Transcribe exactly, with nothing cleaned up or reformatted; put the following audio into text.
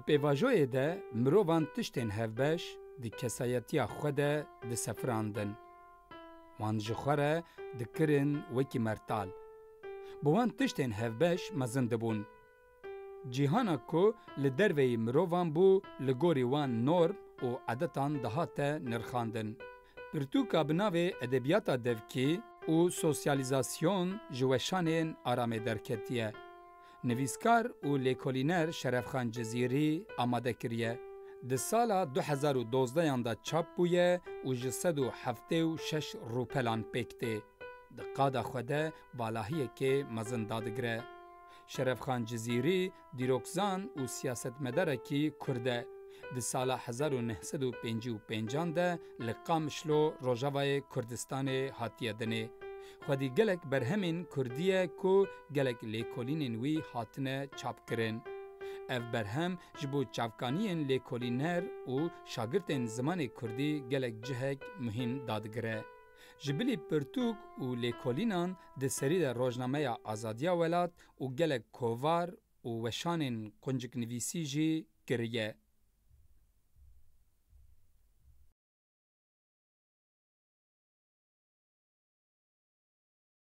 Pêvajoyê de mirovan tiştên hevbeş di kesayetiya xwe de disefirandin. Wan ji xwe re dikirin wekî mertal. Bi wan tiştên hevbeş mezin dibûn. Cîhana ku li derveyî mirovan bû, li gorî wan norm û edetan dihate nirxandin. Pirtûka bi navê Edebiyata Devkî û Sosyalizasyon ji weşanên Aramê derketiye. Nivîskar û lêkolîner Şerefxan Cizîrî amade kiriye. Di sala du hezar û dozdehan de çap bûye û ji sed û heftê û şeş rûpelan pêk tê. Di qada xwe de valahiyekê mezin dadigire. Şerefxan Cizîrî dîrokzan û siyasetmedarekî Kurd e. Di sala hezar û neh sed û pêncî û pêncan de li Qamişlo Rojavayê Kurdistanê hatiye dinê. Xwedî gelek berhemên Kurdî ye ku gelek lêkolînên wî hatine çapkirin. Ev berhem ji bo çavkaniyên lêkolîner û şagirtên zimanê Kurdî gelek cihek muhîm dadigire. Ji bilî pirtûk û lêkolînan di serî de rojnameya Azadiya Welat û gelek kovar û weşanên qunciknivîsî jî kiriye.